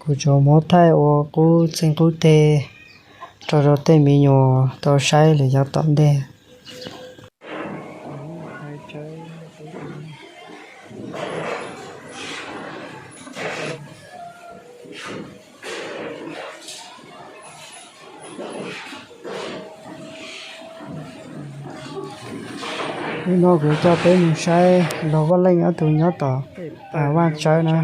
Kuv tsuas muab thaij ua qub txeeg qub teg rau rau tej me nyuam tau saib lawm yav tom ntej. Hnub no kuv coj peb mus saib laug Vaj Leej ob tug nyob tom vaj tsawb na.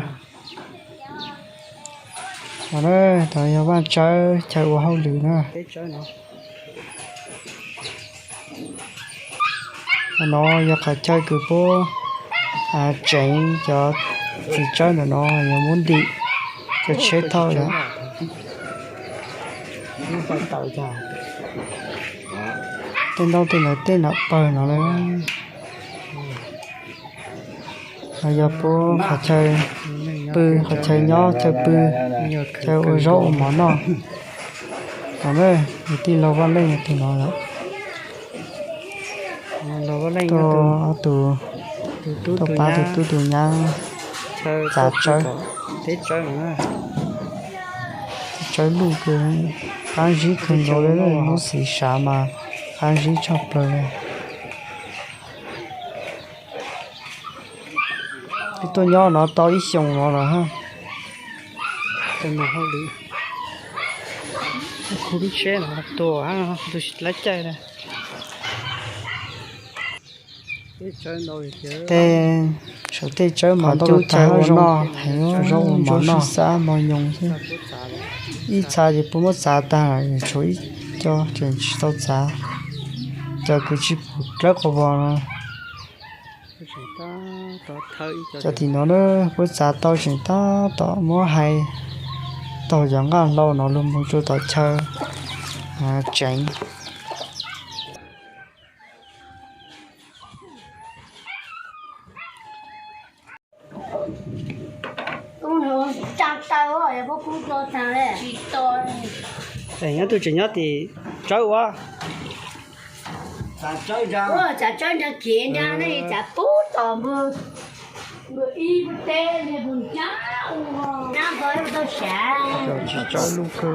Tom yog vaj tsawb chaw ua hauj lwm na. Qhov no yog qhov chaw kws puab tseev cov txiv tsawb ntawm no, yog muab ntim cov tsheb thauj yom. Tej ntaub tej ntawv tej nram pawg no lawm. No yog puab qhov chaw pw, qhov chaw nyob chaw pw, chaw ua zaub ua mov noj. No na, kwv tij laug Vaj Leej tus no lawm. Tuaj ob tug, tuaj pab tus tub tus nyab txav tsawb. Tsawb luj kawg, qaab zib kawg nkaus li, muab xiv xav mas qaab zib tshaj plaws li. Wb tuaj nyob no tau ib xyoos no lawm hab. Tus no hauj lwm, kuv lub tsheb no tuag hab, tus tsis laib caij na. Tej, saum tej tsawb mas tau tag hab, zoo noj heev, zoo ua mov noj, xab mov nyoos xwb. Ib txha ces puab muab txav tag, tshuav ib co tseem tsis tau txav, cov kws tsis pum dlawb qhov vos no. Cov tim no na, puab txav tau tseem tab tom muab hais taug cov nqaj hlau no lug moog rua tom chaw tseev. Nyob tub tseem nyob tim tsawb ua.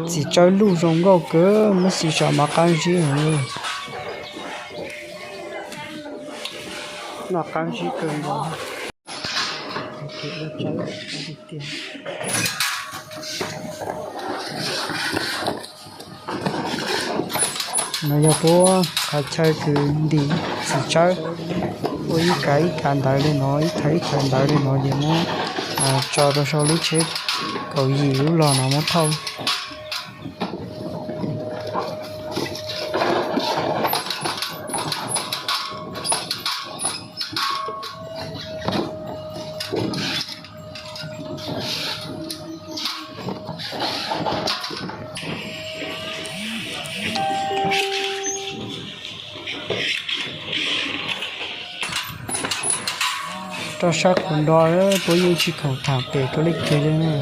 Txiv tsawb luj zoo nkauj kawg, muab xiv xav mas qaab zib heev li. Noj qaab zib kawg nkaus. No yog puab qhov chaw kws ntim txiv tsawb, ua ib kav ib kav ntawd li no, ib kav ib kav ntawd li no ces muab tso rau sau lub tsheb kaum yim lub log no muab thauj. Rau sab qhov no puab yeej tsis khoom tham pem rau leej twg li na.